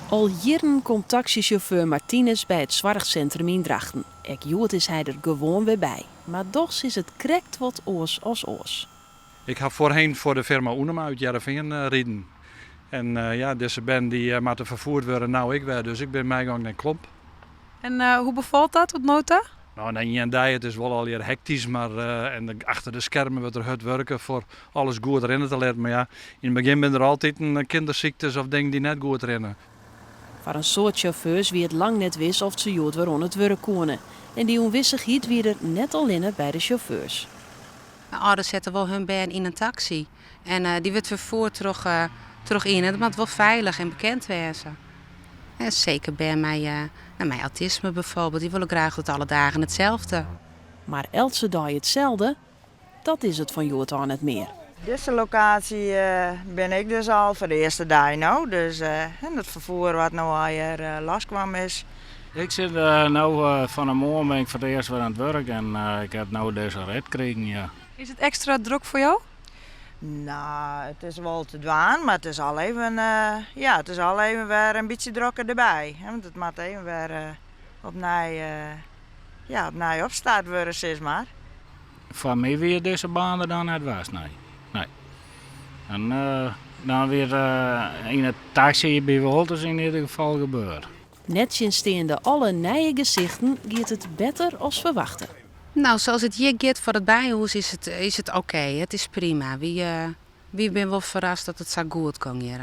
Al jierren komt taksysjauffeur Martinus by it soarchsintrum yn Drachten. Ek hjoed is hy der gewoan wer by, mar dochs is it krekt wat oars as oars. Ik ha foarhinne foar de firma Oenema út Hearrenfean riden. En ja, dizze bern dy moatte ferfierd wurde, no ek wer. Dus ik bin meigongen nei Klomp. En hoe befalt dat oant no ta? No, nei ien dei, it is wol allegear hektysk, mar en achter de skermen wurdt der hurd wurke foar alles goed rinne te litten. Mar ja, yn it begjin binne der altiten kindersyktes of dingen dy't net goed rinne. Foar in soad sjauffeurs wie it lang net wis oft se hjoed wer oan it wurk koene. En dy ûnwissichheid wie der net allinne by de sjauffeurs. De âlders sette wol hun bern yn in taksy en dy wurdt ferfierd troch troch ien. En dat moat wol feilich en bekend wêze. En seker bern mei, mei autisme bijvoorbeeld, dy wolle graach dat alle dagen itselde. Mar eltse dei itselde, dat is it fan hjoed ôf net mear. Dizze lokaasje bin ik dus al foar de earste dei no. Dus en it ferfier wat no allegear loskaam is. Ik sit no fan 'e moarn bin ik foar it earst wer oan it wurk en ik ha no dizze rit krigen, ja. Is it ekstra drok foar jo? No, it is wol te dwaan, mar it is al even, ja, it is al even wer in bytsje drokker derby. Want it moat even wer opnij, ja, opnij opstart wurde, sis mar. Foar my wie dizze baan der dan net west, nee. Nee. En dan wie it yn de taksy by Wolters yn ieder gefal gebeurd. Nettsjinsteande alle nije gesichten giet it better as ferwachte. No, sa as it hjir giet foar it bernehûs is it oké. It is prima. Wy, wy binne wol ferrast dat it sa goed gong hjir.